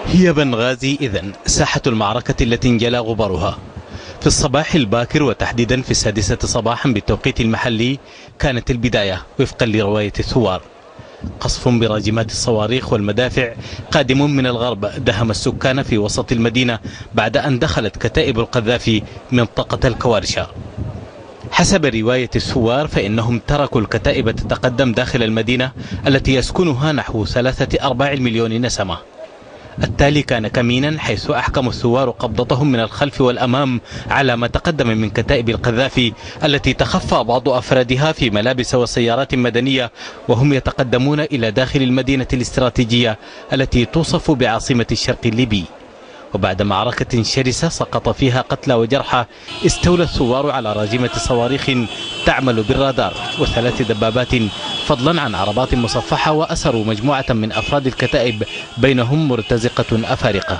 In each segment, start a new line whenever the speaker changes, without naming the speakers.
هي بنغازي إذن ساحة المعركة التي انجلى غبارها. في الصباح الباكر وتحديدا في 6 صباحا بالتوقيت المحلي كانت البداية وفقا لرواية الثوار. قصف براجمات الصواريخ والمدافع قادم من الغرب دهم السكان في وسط المدينة بعد أن دخلت كتائب القذافي منطقة الكوارشة. حسب رواية الثوار فإنهم تركوا الكتائب تتقدم داخل المدينة التي يسكنها نحو 3/4 مليون نسمة. التالي كان كمينا، حيث أحكموا الثوار قبضتهم من الخلف والأمام على ما تقدم من كتائب القذافي التي تخفى بعض أفرادها في ملابس وسيارات مدنية وهم يتقدمون إلى داخل المدينة الاستراتيجية التي توصف بعاصمة الشرق الليبي. وبعد معركة شرسة سقط فيها قتلى وجرحى، استولى الثوار على راجمة صواريخ تعمل بالرادار و3 دبابات فضلا عن عربات مصفحة، وأسروا مجموعة من أفراد الكتائب بينهم مرتزقة أفارقة.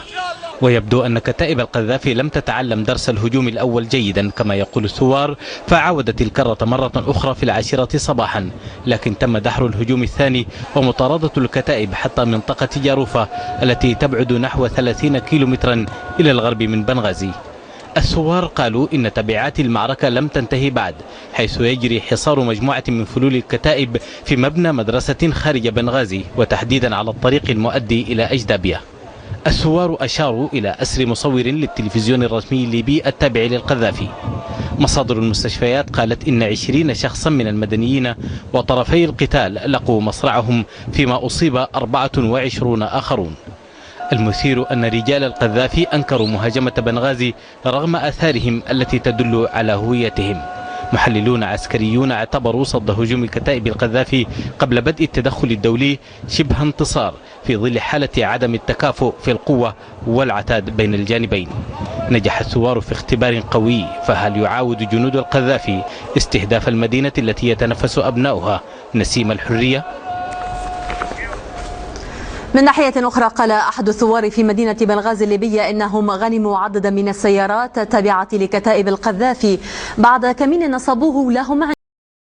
ويبدو أن كتائب القذافي لم تتعلم درس الهجوم الأول جيدا كما يقول الثوار، فعاودت الكرة مرة أخرى في 10 صباحا، لكن تم دحر الهجوم الثاني ومطاردة الكتائب حتى منطقة جاروفة التي تبعد نحو 30 كيلومترا إلى الغرب من بنغازي. الثوار قالوا إن تبعات المعركة لم تنتهي بعد، حيث يجري حصار مجموعة من فلول الكتائب في مبنى مدرسة خارج بنغازي، وتحديدا على الطريق المؤدي إلى أجدابية. الثوار أشاروا إلى أسر مصور للتلفزيون الرسمي الليبي التابع للقذافي. مصادر المستشفيات قالت إن 20 شخصا من المدنيين وطرفي القتال لقوا مصرعهم، فيما أصيب 24 آخرون. المثير أن رجال القذافي أنكروا مهاجمة بنغازي رغم آثارهم التي تدل على هويتهم. محللون عسكريون اعتبروا صد هجوم كتائب القذافي قبل بدء التدخل الدولي شبه انتصار في ظل حالة عدم التكافؤ في القوة والعتاد بين الجانبين. نجح الثوار في اختبار قوي، فهل يعاود جنود القذافي استهداف المدينة التي يتنفس أبناؤها نسيم الحرية؟
من ناحية أخرى قال أحد الثوار في مدينة بنغازي الليبية إنهم غنموا عددا من السيارات التابعة لكتائب القذافي بعد كمين نصبوه لهم